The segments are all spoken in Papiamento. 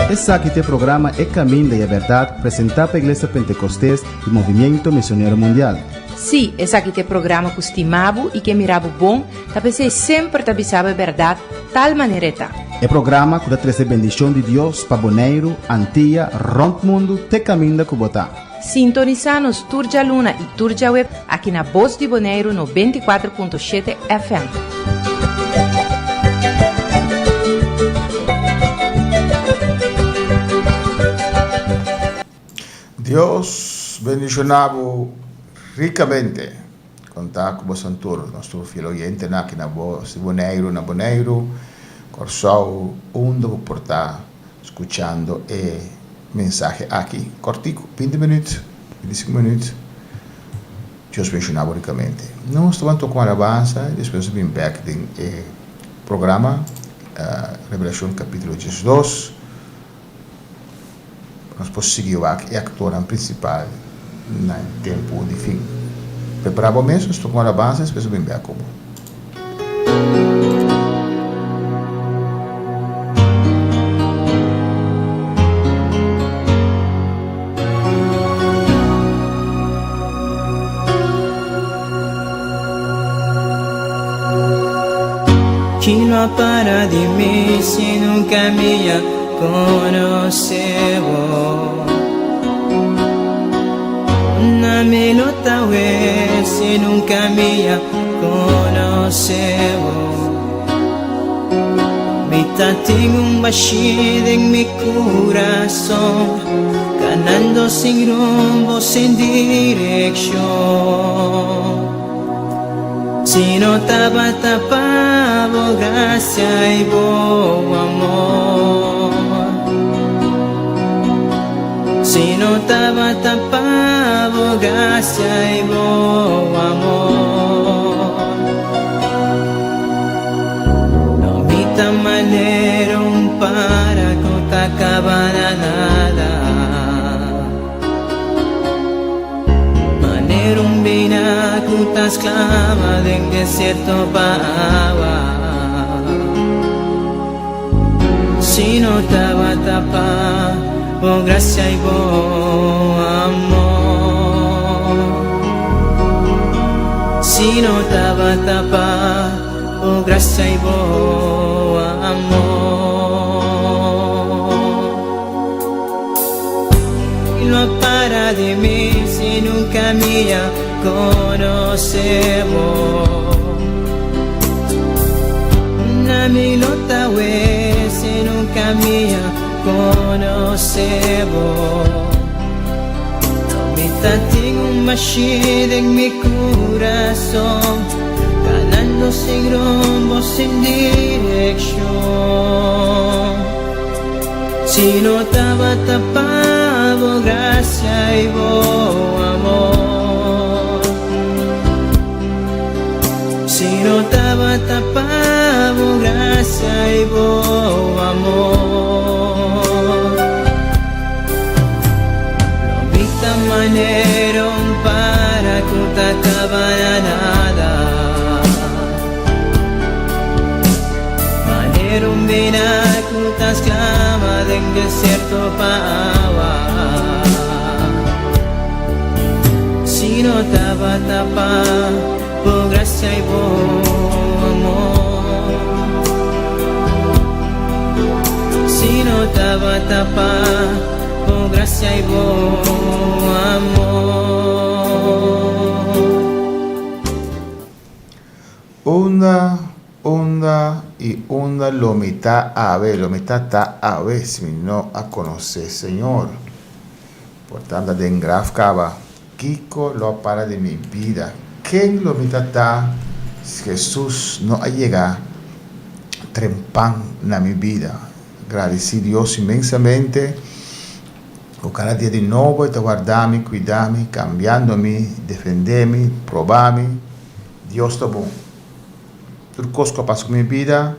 Esaki ta e programa E Caminda y e Berdad presenta pa Iglesia Pentecostes y Movimiento Misionero Mundial. Sí, esaki ta e programa ku stima bo i ke mira bo bon, ta p'esei semper ta bisa bo e bèrdat tal manera e ta. E programa ku ta trese bendishon di Dios pa Boneiru, Antia, rònt mundu te kaminda ku bo ta. Sintonisá nos tur djaluna i tur djaweb aki na Bos di Boneiru 94.7 FM. Dios bendiciona bo ricamente. Conta cu boso tur, nos tur fiel oyentenan aki na Bos di Boneiru, na Boneiru, Corsou, unda bo por ta scuchando e mensahe aki. Cortico, binti minuut, binticinco minuut. Dios bendiciona bo ricamente. Nos ta ban toca un alabansa y despues nos ta bin bek den e programa Revelacion capitulo diesdos. Nos por sigui wak e aktornan prinsipal na e tempu di fin. Prepará bo mes, nos toka un alabansa despues bo bin bek ku bo. Ki lo a para di mi si nunka mi a konosé bo? Na mi lo ta wé si nunka mi a konosé bo? Mi ta tin un bashí den mi kurason, kanando sin rumbo, sin direkshon. Si no tabata pa bo grasia i bo amor. Si no tabata pa bo grasia i bo amor. No mi ta manera un para ku ta kaba na nada. Manera un bina ku ta sklama den desierto pa awa. Si no tabata pa bo grasia i bo amor. Si no tabata pa bo grasia i bo amor. No para di mi si nunca mi a conoce bo. Na mi lo ta we si nunca mi a conoce bo. No mi ta tin un mashi den mi corazon, ganando sin rumbo, sin direccion. Si no tabata pa bo gracia y bo amor. Si no tabata pa bo gracia y bo amor. Lo mi ta manera un para cu ta caba na nada. Manera un bina ku ta sklama den desierto pa awa. Si no tabata pa bo gracia i bo amor. Si no tabata pa bo gracia i bo amor. Unda, unda y unda lo mi ta awe, lo mi ta ta awe si mi no a conoce Señor. Por tanto den graf caba, kico lo a para di mi bida? Ken lo mi ta ta si Jesus no a yega trempan na mi bida? Gradici Dios inmensamente cu cada dia di nobo e ta warda mi, cuida mi, cambiando mi, defende mi, proba mi. Dios ta bon. Tur kos ku a pasa ku mi bida,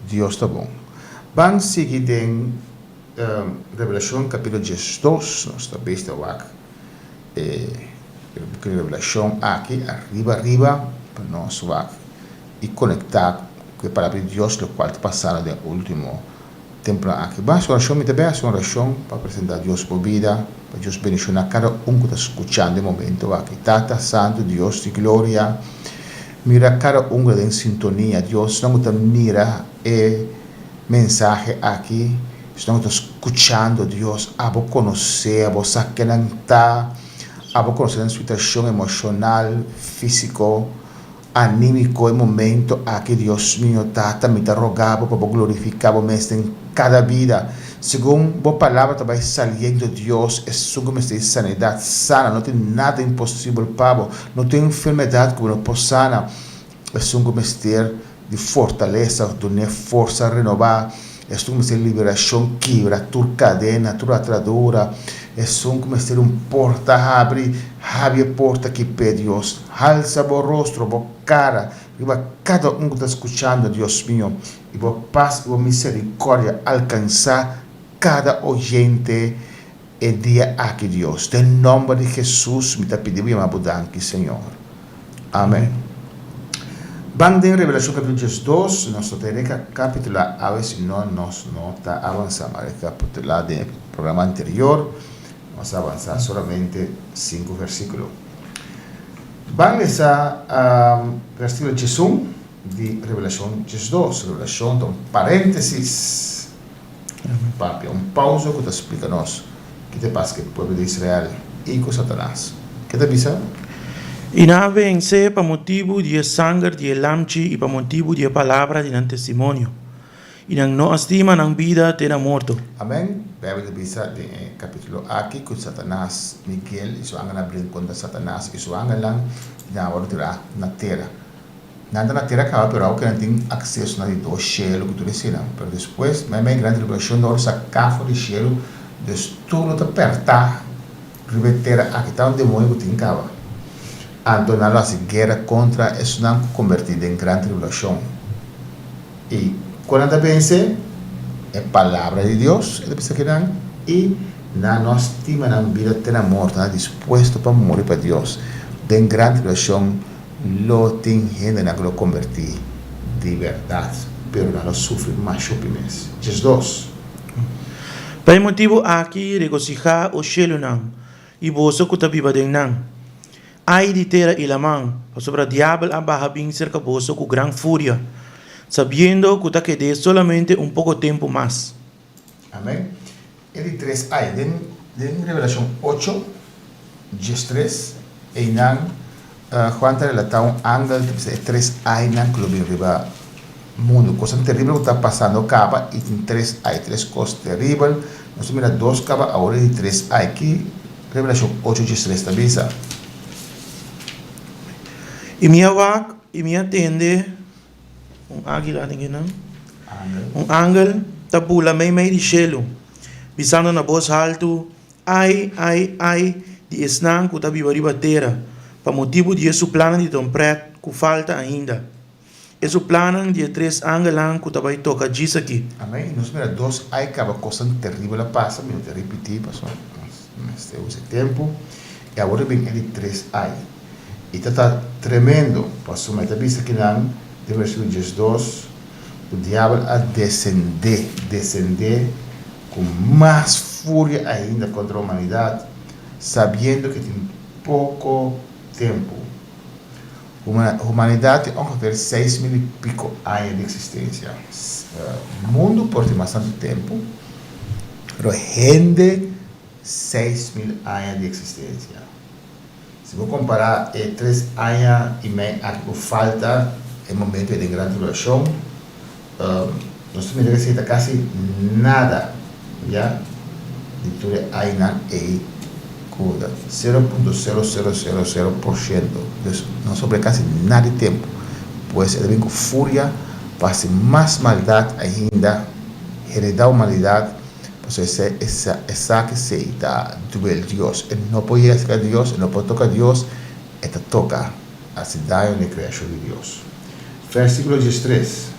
Dios ta bon. Ban sigui den Revelashon kapitulo diesdos, nos ta bes ta wak e buki di Revelashon aki ariba ariba pa nos wak i konektá. ku e Palabra di Dios lokual ta pasando den último tempunan aki. Ban hasi un orashon, mi ta bai hasi un orashon pa presentá Dios bo bida, pa Dios bendishoná kada un ku ta skuchando e momento aki. Tata Santu, Dios di gloria, mira kada un ku ta den sintonia, Dios, esnan ku ta mira e mensahe aki, esnan ku ta skuchando, Dios, abo konosé, abo sa kenan ta, abo konosé nan situashon emoshonal, físiko, Anímiko e momento aki, Dios mio, Tata, mi ta roga Bo pa Bo glorifiká Bo mes den kada bida. Segun Bo palabra ta bai saliendo, Dios, esun ku mester di sanidat, sana. No tin nada imposibel pa Bo. No tin enfermedat ku Bo no por sana. Esun ku mester di fortalesa, dun'é forsa renobá. Esun ku mester di liberashon, kibra tur kadena, tur atradura. Esun ku mester un porta habri, habri e porta aki p'e, Dios. Halsa bo rostro, bo kara, riba kada un ku ta skuchando, Dios mio, i bo pas i bo miserikòrdia alkansá kada oyente e dia aki, Dios. Den nòmber di Hesus mi ta pidi bo yama bo danki, Señor. Amen. Ban den Revelashon kapítulo 12, nos no ta rekapitulá awe, sino nos no ta avansá. Mas rekapitulá den e programa anterior, nos a avansá solamente sinku versíkulo. Ban lesa versíkulo 11 di Revelashon 12. Revelashon ta un paréntesis, papia, un pausa ku ta splika nos ki ta pasa ku e pueblo di Israel i ku Satanas. Ke ta bisa? I nan a vense pa motibu di e sanger di e Lamchi i pa motibu di e palabra di nan testimonio, i nan no a stima nan bida te na morto. Amen. Bijbel ta bisa den e capítulo aki cu Satanas, Miguel y su angelnan a bringa contra Satanas y su angelnan y nan a worde tirá na tera. Nan ta na tera caba pero awo nan tin acceso na di dos cielo cu tur eseinan. Pero despues, mei mei gran tribulacion nan worde sacá for di cielo, dus tur lo ta pertá riba e tera aki. Ta un demonio cu tin caba. Anto nan lo haci guera contra esunnan cu conbertí den gran tribulacion. I kon nan ta vense? E Palabra di Dios, e ta bisa kinan, i nan no a stima nan bida te na morto, nan a dispuesto pa muri pa Dios. Den gran tribulashon lo tin hendenan ku lo kombertí di bèrdat, pero nan lo sufri masha hopi mes. 12. Pa e motibu aki regosihá, o shelunan, i boso ku ta biba den nan. Ai di tera i laman, pasobra diabel a baha bin serka boso ku gran furia, sabiendo ku ta ked'é solamente un poko tempu mas. Amen. E di tres ai, den den Revelashon ocho, 13, einan Juan ta relatá un angel ta bisa e tres ainan ku lo bin riba mundu. Kosnan teribel ku ta pasando kaba i tin tres ai, tres kos teribel. Nos ta mira dos kaba, awor e di tres ai. Ki Revelashon ocho 13 ta bisa? I mi a wak i mi a tende un águila den kinan, un angel ta bula meimei di shelu, bisando na bos haltu, Ai, ai, ai di esnan ku ta biba riba tera, pa motibu di e suplanan di tròmpèt ku falta ainda, e suplanan di e tres angelnan ku ta bai toka djis aki. Amén. Nos mira dos ai kaba kosnan teribel a pasa, mi no ta ripití pasobra nos mester usa e tempu. I awor ta bin e di tres ai. I ta ta tremendo, pasobra e ta bisa kinan den versíkulo 12 ku diabel a desendé, desendé ku mas furia ainda kontra humanidat, sabiendo ku tin poko tempu. Humanidat tin ongeveer 6000 i piko aña di eksistensia. Mundu por tin mas tantu tempu, pero hende 6000 aña di eksistensia. Si bo kompará e tres aña i mei aki ku falta e momentu ei den gran tribulashon, nos ta mira ku esei ta kasi nada ya di tur e añanan ei ku ta sero punto sero sero sero sero por shento. Dus no sobra kasi nada di tempu. Pues e ta bin ku furia pa hasi mas maldat ainda, heredá humanidat. Pasobra esei esa esaki sei ta duel Dios. E no por yega serka Dios, e no por toka Dios, e ta toka hasi daño na e kreashon di Dios. Versíkulo 13.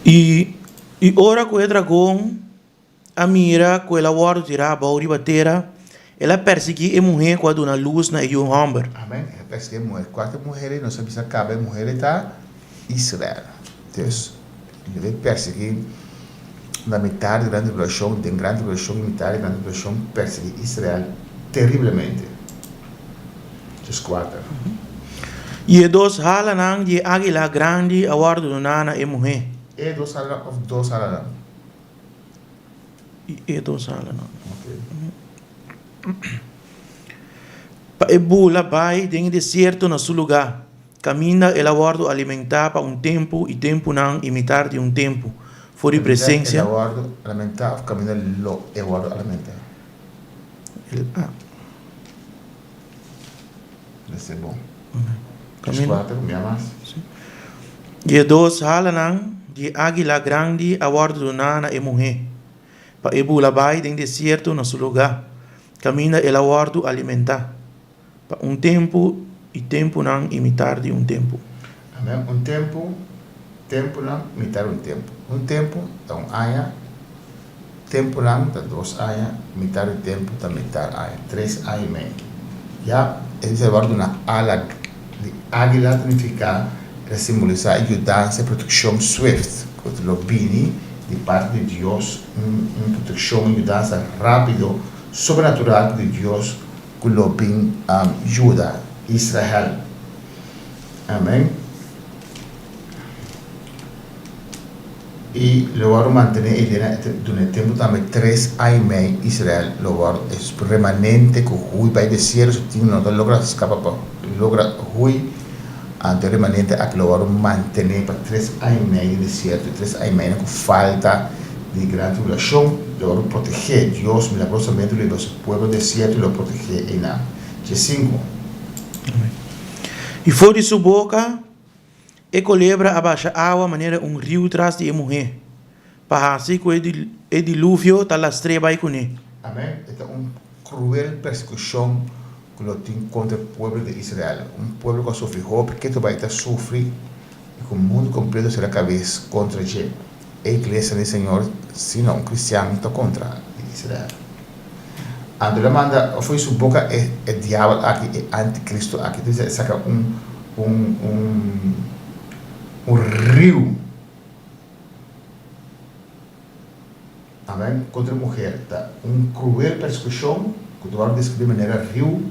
I i ora ku e dragon a mira ku el a wòrdu tirá abou riba tera, el a persiguí e muhé ku a duna lus na e yu hòmber. Amèn. El a persiguí e muhé. Kua ta e muhé ei? Nos a bisa kaba e muhé ei ta. Israel. Dus, lo bay persegui na mitar di gran tribulacion, den gran tribulacion y mitar di gran tribulacion persegui Israel terriblemente. 14. I e dos halanan di e águila grandi a wòrdu duná na e muhé. E dos halanan òf dos halanan? I e dos halanan. Pa e bula bai den e desierto na su lugá, kaminda el a wòrdu alimentá pa un tempu i tempunan i mitar di un tempu, for di presensia. Kaminda el a wòrdu alimentá òf kaminda lo e wòrdu alimentá? El a. Mester bon. 14, mira mas. I e dos halanan di e águila grandi a wòrdu duná na e muhé, pa e bula bai den desierto na su lugá, kaminda el a wòrdu alimentá, pa un tempu i tempunan i mitar di un tempu. Amèn. Un tempu, tempunan, mitar un tempu. Un tempu ta un aña, Tempunan ta dos aña, mitar di tempu ta mitar aña, tres aña i mei. Ya e bisa wòrdu duna ala di águila ta nifiká ta simbolisá e yudansa i protekshon swift ku ta lo bini di parti di Dios, un un protekshon, un yudansa rápido, sobrenatural di Dios ku lo bin yuda Israel. Amèn. I lo wòrdu mantené e dena duna e tempu tambe tres aña i mei Israel lo wòrdu e remanente ku hui bai desierto si tin no ta logra skapa pa logra hui anto e remanente aki lo wòrdu mantené pa tres aña i mei den desierto i tres aña i mei nan ku falta di gran tribulashon lo wòrdu protegé Dios milagrosamente lo hiba su pueblo desierto i lo protegé einan. Diesinku. I for di su boka E kolebra a basha awa manera un riu tras di e muhé, pa hasi ku e diluvio ta lastr'é bai kuné. Amén. E ta un kruel persekushon ku lo tin kontra e pueblo di Israel, un pueblo ku a sufri hopi, ke bai ta sufri i ku mundu kompleto sera kabes kontra dje. E iglesia di Señor, sino un kristian ta kontra di Israel. Anto el a manda for di su boka e e diabel aki, e antikristo aki. Ta bisa e saka un un un un riu, amen, kontra e muher. Ta un kruel persekushon ku ta wòrdu deskribí manera riu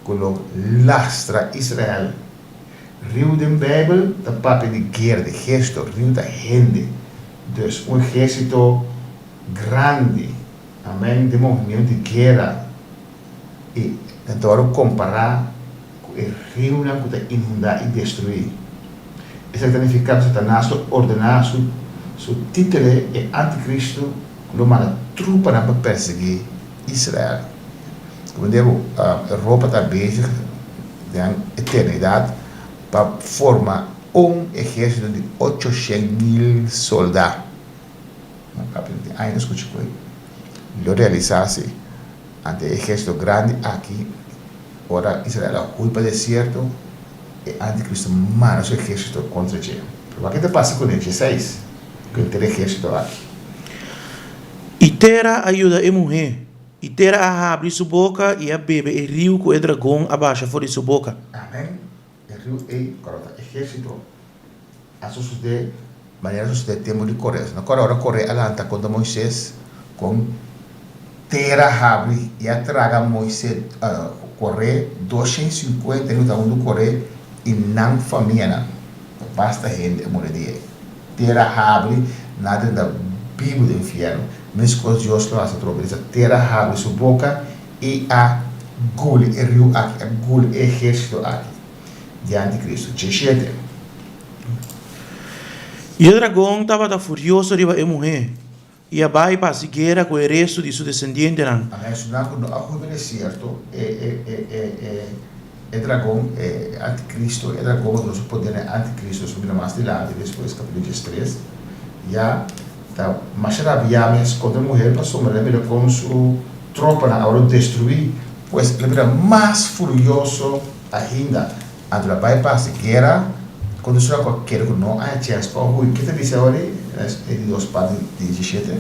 ku lo lastra Israel. Riu den Beibel ta papia di guera, di ehérsito. Riu ta hende. Dus un ehérsito grandi. Amen den movimiento di guera y nan ta worde compara cu e riunan cu ta inunda y destrui. Esaki ta nifica cu Satanas lo ordena su su titere e anticristo cu lo manda trupanan pa persegui Israel. Comprende bo? Europa ta bezig den eternidad pa forma un ehercito di 800,000 solda. No papia di aña skucha ku lo realisá si ante e ehérsito grandi aki ora Israel a hui pa desierto e antikristo manda su ehérsito kontra dje. Pero wak ke ta pasa kuné djeseis ku henter e ehérsito aki. I tera a yuda e muhé, i tera a habri su boka i a bebe e riu ku e dragon a basha for di su boka. Amèn. E riu ei ku tabata ehérsito a sosodé manera a sosodé tempu di Koré. No kòrda ora Koré a lanta kontra Moisés kon tera habri i a traga Moisés, Koré, doshen sinkuenta hende ku ta huntu ku Koré i nan famianan. Basta hende a muri di ei. Tera habri, nan a drenta bibu den fièrnu. Meskos Dios lo hasi atrobe. Dios a tera habri su boka i a guli e riu aki, a guli e ehérsito aki di antikristu. Djeshete. I e dragon tabata furioso riba e muhé, i a bai pa hasi guera ku e restu di su desendientenan. A menshoná ku no a hui pa desierto, e, e, e, e, e, e dragon, e antikristu, e dragon ku duna su poder na e antikristu, nos lo mira mas dilanti despues, kapítulo diestres, ya ta masha rabiá mes kontra e muher pasobra el a mira kon su tropanan a wòrdu destruí, pues el a bira mas furioso ainda. Anto el a bai pa hasi guera kontra esnan ku a kere ku no a haña chèns pa hui. Ke ta bisa awor ei? E di dos parti di diesishete.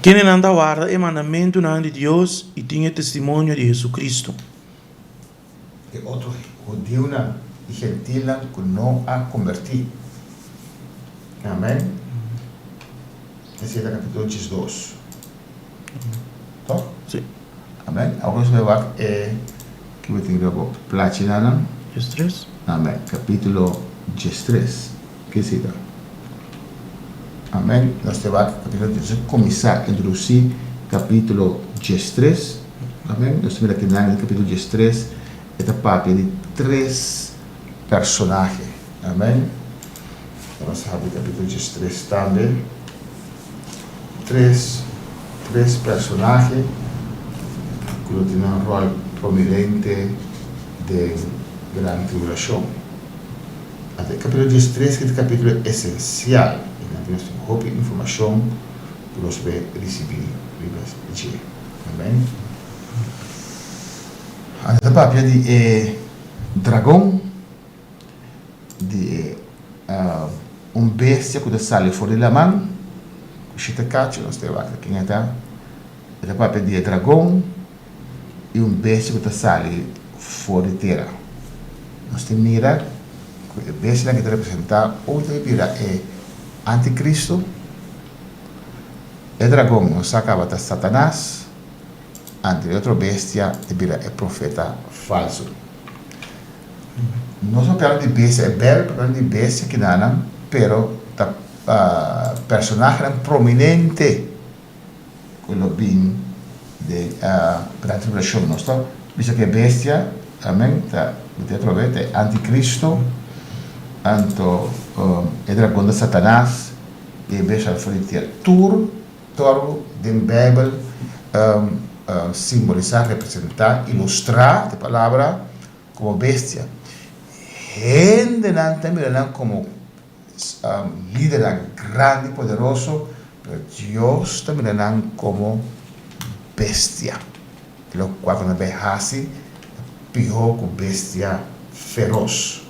Kendenan ta warda e mandamentunan di Dios i tin e testimonio di Hesukristu. E otro hudiunan i gentilnan ku no a kombertí. Amèn. Esei ta kapítulo 12. Tòg? Sí. Amèn. Awor nos bai wak e ki bo tin riba bo plachinan. 13. Amèn. Kapítulo 13. Ke esei ta? Amèn. Nos ta wak kapítulo 13. Nos a kuminsá introdusí kapítulo 13. Amèn. Nos ta mira kinan den kapítulo 13 e ta papia di tres personahe. Amèn. Nos habri kapítulo 13 tambe. Tres personahe ku lo tin un ròl prominente den Gran Tribulashon. Anto e kapítulo 13 ki ta kapítulo esensial i nan tin nos tin hopi informashon ku nos por risibí riba dje. Amèn. Anto ta papia di e dragon. Di e un bestia ku ta sali for di laman, ku shete kachu, nos ta wak ken e ta. E ta papia di e dragon i un bestia ku ta sali for di tera. Nos ta mira ku e bestianan ke ta representá ora ta bira e antikristu. E dragon nos sa kaba ta Satanas, anto e otro bestia ta bira e profeta falsu. Nos no perde di bestia, e Bijbel papia di bestia kinanan, pero ta personahenan prominente ku lo bin den gran tribulashon. Nos ta bisa ku e bestia, amen, ta bini atrobe, ta e antikristo, anto e dragon ta Satanas, i e bestia ta for di tera. Tur tòru den Bijbel simbolisá, representá, ilustrá, ta e palabra, komo bestia. Hendenan ta mira nan komo lidernan grandi i poderoso, pero Dios ta mira nan komo bestia. Lokual ku nan bai hasi ta pihó ku bestia feros.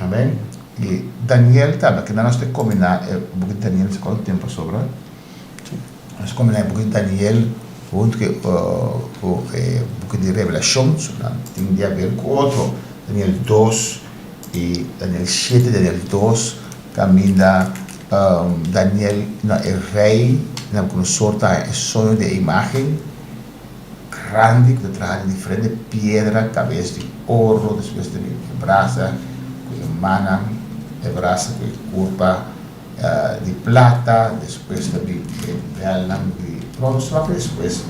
Amen. I Daniel tambe, kinan nos ta kombiná e buki di Daniel, no sé kuantu tempu a sobra. Nos kombiná e buki di Daniel huntu ku e buki di Revelashon, so nan tin di haber ku otro. Daniel 2 i Daniel 7, Daniel 2 kaminda Daniel na e rei Nabucodonosor ta haña e soño di e imágen grandi ku ta traha di diferente piedra, kabes di oro, despues ta bin e brasa ku e mannan, e brasa ku e kurpa di plata, despues ta bin e bèlnan di brons, loke despues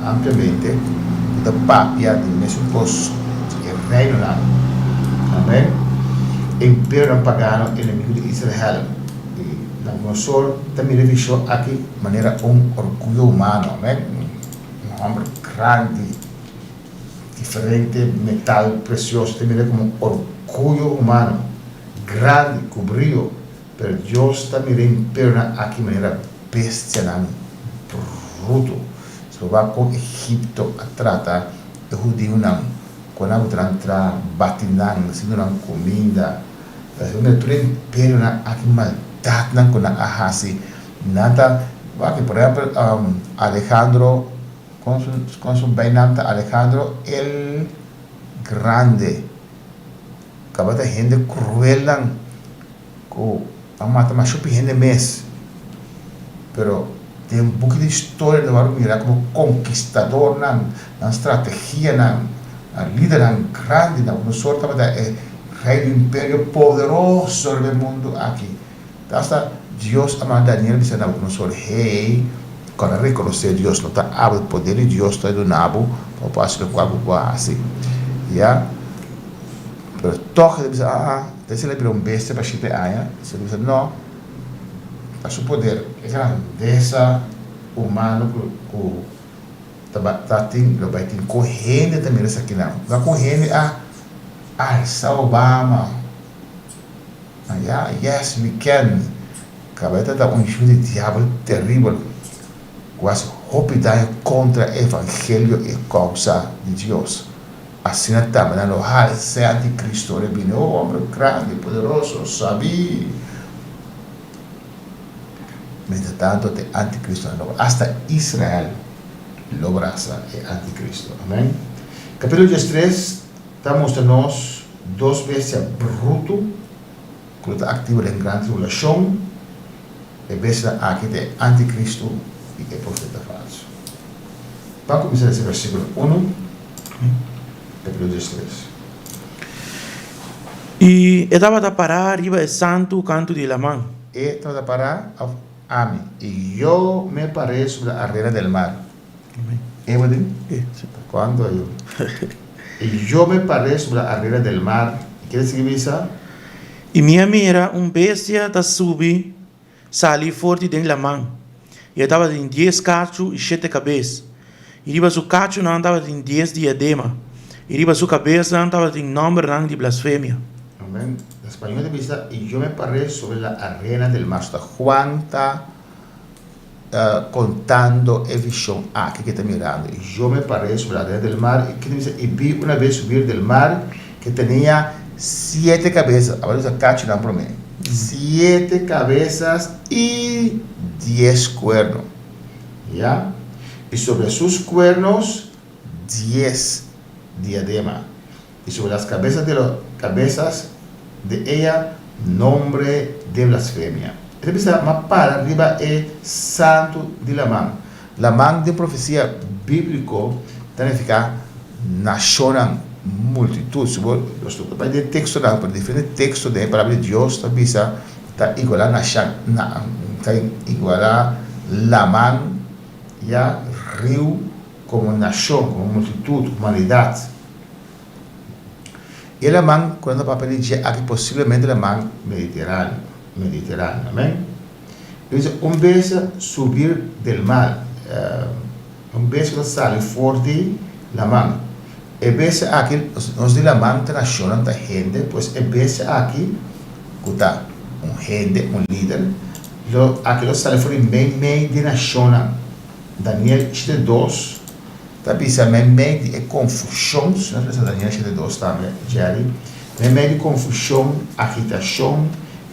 ampliamente ku ta papia di mesun kos di e reinonan. Amen. E imperionan pagano enemigu di Israel i Nabucodonosor ta mira e vishon aki manera un orguyo humano. Amen. Un hòmber grandi, diferente metal presioso ta mira komo un orguyo humano. Grandi ku brio, pero Dios ta mira imperionan aki manera bestianan brutu. Si bo wak kon Egipto a trata e hudiunan, kon nan a nan tra bati nan, haciendo nan kuminda, bo mira tur e imperionan aki maldatnan ku nan a hasi. Nan ta wak por ehempel Alejandro, kon su beinam ta Alejandro el Grande. Tabata hende kruelnan ku a mata mashopi hende mes. Pero den buki di historia nos wòrdu mira komo konkistadornan, nan strategianan, nan lidernan grandi. Nabucodonosor tabata e rei di un imperio poderoso riba e mundu aki. Asta Dios a manda Daniel bisa Nabucodonosor, Hey, kòrda rekonosé Dios no ta abo, e poder di Dios ta duna bo pa bo hasi lokual bo por hasi. Ya. Pero tòg e ta bisa, Aa, ta esei el a bira un bestia pa shete aña. Esei ta bisa, No, ta su poder, e grandesa humano ku ta tin, lo bai tin. Kon hende ta mira esakinan? Kon hende a alsa Obama? Ya, yes we can. Kabeta ta un yu di diabel teribel ku hasi hopi daño kontra e evangelio i e kousa di Dios. Asina tambe nan lo halsa e antikristo ora e bini. Oh, homber grandi, poderoso, sabí! Mientratanto ta e antikristo nan lo hasta Israel lo brasa e antikristo. Amen. Kapitulo 13 ta mustra nos dos bestia brutu. ku lo ta aktivo den gran tribulashon. E bestianan aki ta e antikristu i e profeta falsu. Ban kuminsá lesa versíkulo unu, kapítulo diestres. I e tabata pará riba e santu kantu di laman. E tabata pará, òf ami, i yo me paré sobre la arena del mar. E bo tin? Kuantu ayo? I yo me paré sobre la arena del mar. I kere sigui bisa? I mi a mira un bestia ta subi sali for di den laman, i e tabatin dies kachu i shete kabes, i riba su kachunan tabatin dies diadema, i riba su kabesnan tabatin nòmbernan di blasfemia. Amen. Na spañol ta bisa, I yo me paré sobre la arena del mar. So ta Juan ta kontando e vishon aki ke ta mirando. I yo me paré sobre la arena del mar, i ke ta bisa, I vi una bestia subir del mar ke tenia siete kabesas, awor ta bisa kachunan promé, siete kabesas i dies kuerno, ya, i sobre sus kuernos dies diadema, i sobre las kabesas de los kabesas de ella nombre de blasfemia. E ta bisa, Ma para riba e santu di laman. Laman den profesia bíbliko ta nifiká nashonnan, multitut. Si bo nos ta bai den tekstonan, pero diferente teksto den e Palabra di Dios ta bisa ta igualá nashan, ta igualá laman, ya, riu komo nashon, komo multitut, humanidat. E laman ku nan ta papia di dje aki posiblemente laman Mediteráneo, Mediteráneo, amen. E bisa un bestia subir del mar, un bestia ku ta sali for di laman. E bestia aki, nos di laman ta nashonnan, ta hende, pues e bestia aki ku ta un hende, un lider, lo aki lo sali for di meimei di nashonnan. Daniel shete dos. Ta bisa meimei di e konfushon, si nos lesa Daniel shete dos tambe, Jerry, meimei di konfushon, agitashon,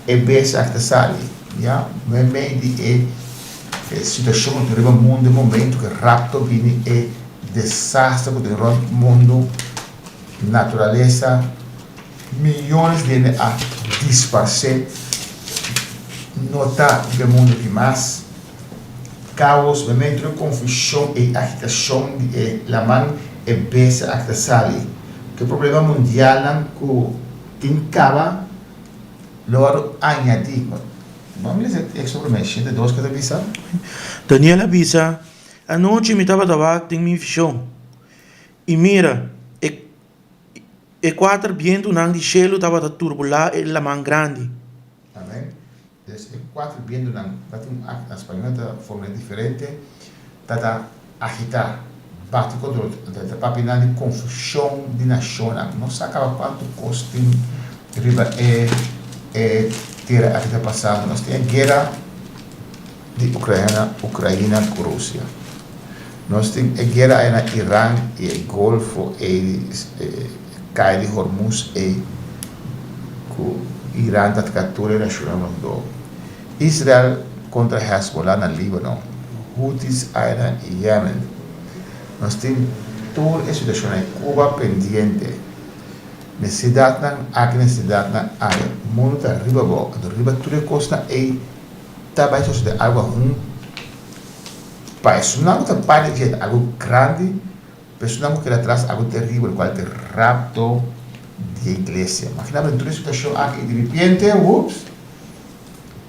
e bestia aki ta sali, ya, meimei di e situashon ku tin riba mundu e momentu ku e rapto bini, e desaster ku tin rònt mundu, naturalesa, miyones di hende a disparsé, no ta riba e mundu aki mas. Kaos, meimei tur e konfushon i agitashon di e laman e bestia aki ta sali. Ku e problema mundialnan ku tin kaba lo wòrdu añadí. Bo a lesa e teksto promé, 82 ke ta bisa? Daniel a bisa, Anochi mi tabata wak den mi vishon, i mira, e e kuater bientunan di shelu tabata turbulá e laman grandi. Amen. Des e kuater bientunan ta tin un na spañol ta forma diferente, ta ta agitá, bati kontra otro. Anto e ta papia nan di konfushon di nashonnan. No sa kaba kuantu kos tin riba e e tera aki ta pasando. Nos tin e guera di Ukraina Ukraina ku Rusia. Nos tin e guera ei na Iran i e golfo ei Kai di Hormuz ei ku Iran ta ataka tur e nashonnan rondó. Israel kontra Hezbollah na Líbano, Houthis ai na Yemen. Nos tin tur e situashon ei, Cuba pendiente. Nesesidatnan aki, nesesidatnan ai. Mundu ta riba abou. Anto riba tur e kosnan ei ta bai sosodé algu ahun pa esunnan ku ta parti dje ta algu grandi. Personan ku keda tras algu teribel kual ta e rapto di e iglesia. Magina bo den tur e situashon aki i diripiente, wups,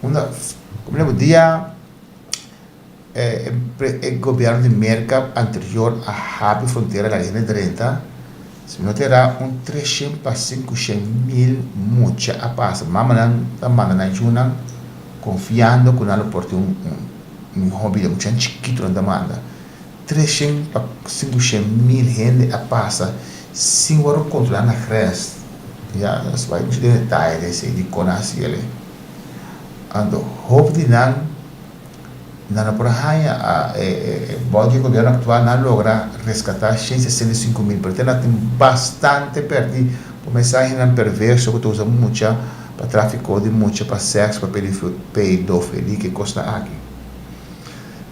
unda ku mira bo dia e e gobièrnu di Merka anterior a habri frontera laga hende drenta, si mi no ta era un treshen pa sinkushen mil mucha a pasa. Mamanan ta manda nan yunan konfiando ku nan lo por tin un mihó bida. Muchanan chikitu nan ta manda. Treshen pa sinkushen mil hende a pasa sin wòrdu kontrolá na grens. Ya, nos bai muchu den detaye den esei dikon a hasi el'e. Anto hopi di nan, nan no por a haña a e bou di e gobièrnu aktual nan a logra reskatá 165 mil, pero te nan tin bastante pèrdí por mensahenan perverso ku ta usa mucha pa tráfiko di mucha, pa sèks, pa pedofilia, ke kosnan aki.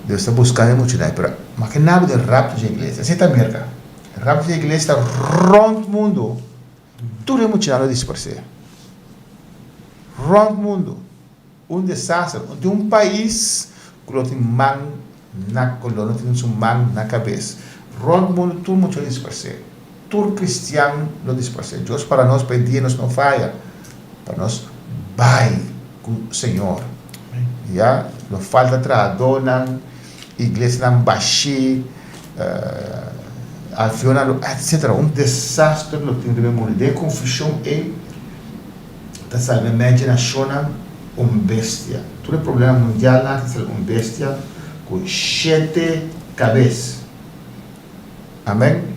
Dios ta busca e muchanan, pero mas ke nada den rapto dje iglesia. Así ta Merca. Rapto dje iglesia ta rond mundo. Tur e muchanan lo dispersé. Rònt mundu. Un desaster. No tin un pais ku lo tin man na ku lo no tin su man na kabes. Rònt mundu tur mucha lo disparsé. Tur kristian lo disparsé. Dios para nos pa e dia nos no faya, pa nos bai ku Señor. Ya, lo falta trahadónan, iglesianan bashí, avionnan lo etcetera. Un desaster lo tin riba e mundu. Den e konfushon ei ta sali meimei dje nashonnan un bestia. Tur e problema mundialnan ta sali un bestia ku shete kabes. Amen.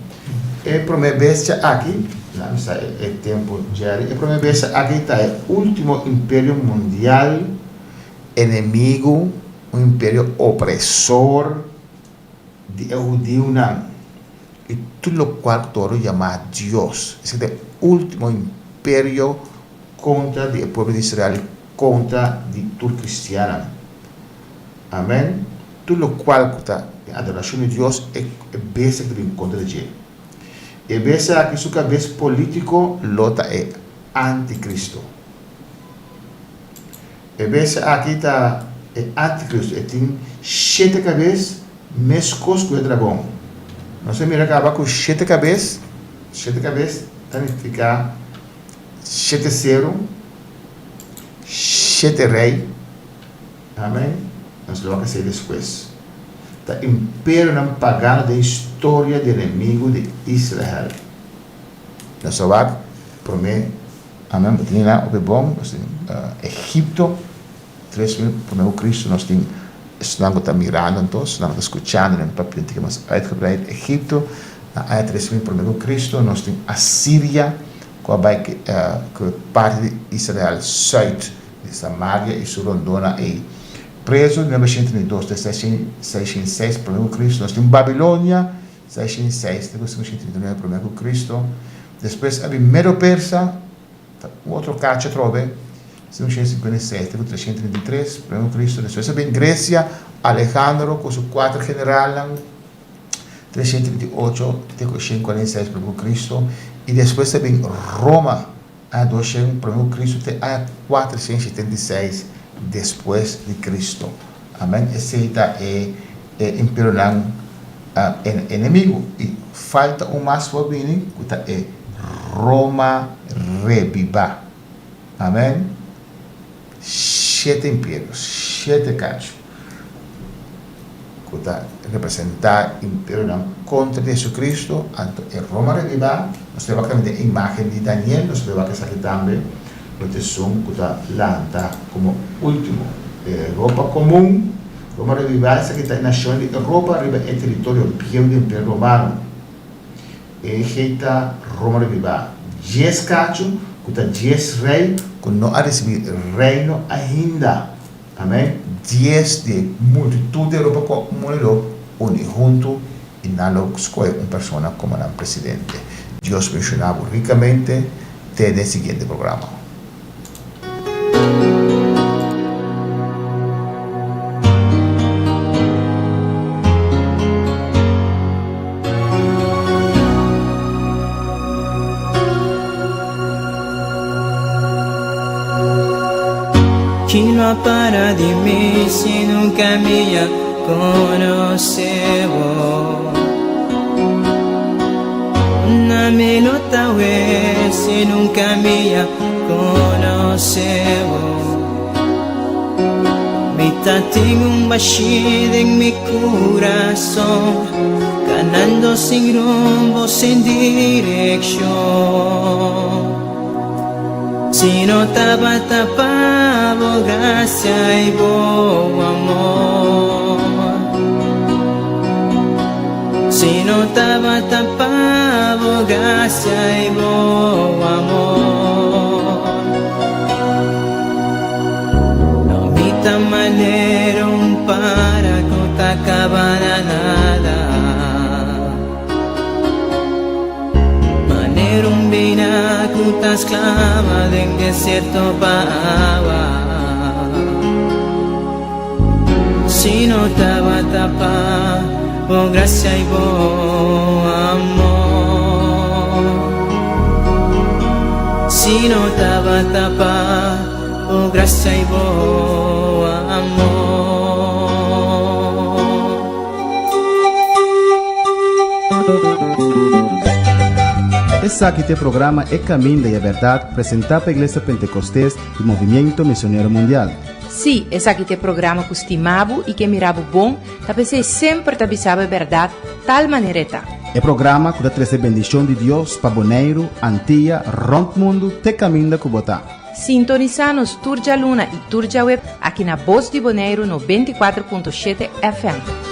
E promé bestia aki, laat mi sa e tempu Jerry, e promé bestia aki ta e último imperio mundial enemigu, un imperio opresor di e hudiunan i tur lokual ku ta wòrdu yamá Dios. Esaki ta e último imperio kontra di e pueblo di Israel i kontra di tur kristiannan. Amen. Tur lokual ku ta den adorashon di Dios, e bestia ku ta bin kontra di dje. E bestia aki su kabes polítiko lo ta e antikristo. E bestia aki ta e antikristo, e tin shete kabes meskos ku e dragon. Nos a mira kaba ku shete kabes, shete kabes ta nifiká shete seru, shete rei. Amen. Nos lo wak esei despues. Ta imperionan pagano den historia di enemigu di Israel. Nos a wak prome, amen, bo tin nan hopi bon, nos tin Egipto, 3000 prome ku Cristo, nos tin esnan ku ta mirando anto, esnan ku ta skuchando den papia un tiki mas uitgebreid, Egipto na aña 3000 prome ku Cristo, nos tin Asiria ku a bai ku parti di Israel sùit. Di Samaria i su rondónan ei. Prezu di 932 te 606 promé ku Kristu. Nos tin Babilonia, 606 te ku 539 promé ku Kristu. Despues a bin Medo-Persa, ta un otro kachu atrobe, 556 te ku 333 promé ku Kristu. Despues a bin Gresia, Alejandro ku su kuater generalnan, 338 te ku 146 promé ku Kristu. I despues a bin Roma. Aña 200 prome ku Kristu te aña 476 despues di Kristu. Amen. Esei ta e e imperionan enemigu. I falta un mas por bini ku ta e Roma rebibá. Amen. Shete imperio, shete kachu ku ta representá imperionan kontra di Jesucristo, anto e Roma rebibá, nos ta wak tambe den e imágen di Daniel, nos ta wak esaki tambe, lo ta esun ku ta lanta komo último. E Europa komun, Roma rebibá, esaki ta e nashon di Europa riba e teritorio bieu di Imperio Romano. E hei ta Roma rebibá, dies kachu ku ta dies rei ku no a risibí reino ainda. Amén. Dies di e multitud di Europa cu a muri lo uni hunto y nan lo scoge un persona como nan presidente. Dios bendiciona bo ricamente. Te den siguiente programa. Ki lo a para di mi si nunka mi a konosé bo? Na mi lo ta wé si nunka mi a konosé bo? Mi ta tin un bashí den mi kurason, kanando sin rumbo, sin direkshon. Si no tabata pa bo grasia i bo amor. Si no tabata pa bo grasia i bo amor. No mi ta manera un para ku ta kaba na nada. Manera un bina ku ta sklama den desierto pa awa. Si no tabata pa bo grasia i bo amor. Si no tabata pa. Esaki ta e programa E Caminda y e Berdad presenta pa Iglesia Pentecostes y Movimiento Misionero Mundial. Sí, esaki ta e programa ku stima bo i ke mira bo bon, ta p'esei semper ta bisa bo e bèrdat tal manera e ta. E programa ku ta trese bendishon di Dios pa Boneiru, Antia, rònt mundu te kaminda ku bo ta. Sintonisá nos tur djaluna i tur djaweb aki na Bos di Boneiru 94.7 FM.